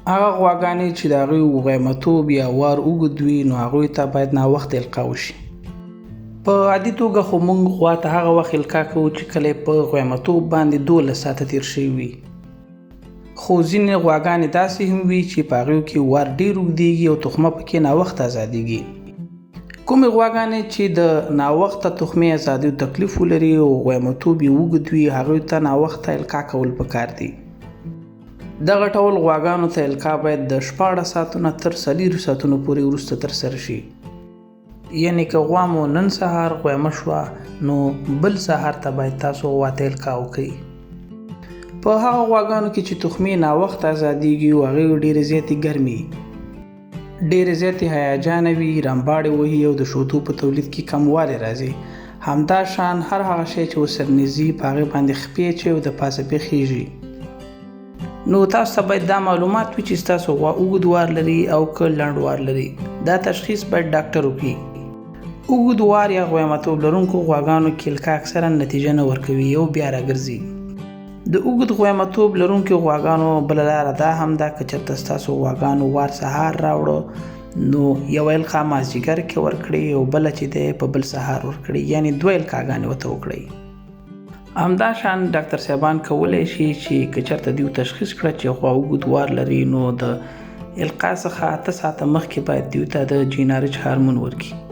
هغه غواګانې چې د هغوی غویمتوب یا وار اوږد وي، نو هغوی ته باید ناوخته القا وشي. په عادي توګه خو موږ غوا ته هغه وخت القا کوو چې کله یې په غویمتوب باندې 12 ساعته تېر شوي وي، خو ځینې غواګانې داسې هم وي چې په هغوی کې وار ډېر اوږدېږي او تخمه پکې ناوخته ازادېږي. کومې غواګانې چې د ناوخته تخمې ازادیو تکلیف ولري او غویمتوب یې اوږد وي، هغوی ته ناوخته القا کول پکار دي. دغه ډول غواګانو ته القا باید د 16 ساعتونو تر 4 ساعتونو پورې وروسته ترسره شي. یعنی که غوا مو نن سهار غویمه شوه، نو بل سهار ته باید تاسو غوا ته القا وکړئ. په هغه غواګانو کې چې تخمې ناوخته ازادېږي او هغې ډېرې زیاتې ګرمي، ډېرې زیاتې هیجانه وي، رمباړې وهي او د شودو په تولید کې کموالی راځي. همدا شان هر هغه شی چې ورسره نږدې په هغې باندې خپې اچوي او د پاسه پرې خېژي. نو تاسو ته باید دا معلومات وي چې ستاسو غوا اوږد وار لري او که لنډ وار لري. دا تشخیص باید ډاکټر وکړي. اوږد وار یا غویمتوب لرونکو غواګانو کې القا اکثرا نتیجه نه ورکوي او بیا راګرځي. د اوږد غویمتوب لرونکو غواګانو بله لاره دا هم ده، که چېرته ستاسو غواګانو وار سهار راوړو، نو یوه القا مازدیګر کې ورکړئ او بله چې دی په بل سهار ورکړئ، یعنې دوه القاګانې ورته وکړئ. همدا شان ډاکتر صاحبان کولی شي چې که چېرته دوی تشخیص کړه چې غوا اوږد وار لري، نو د القا څخه 8 ساعته مخکې باید دوی ته د جینارچ هارمون ورکړي.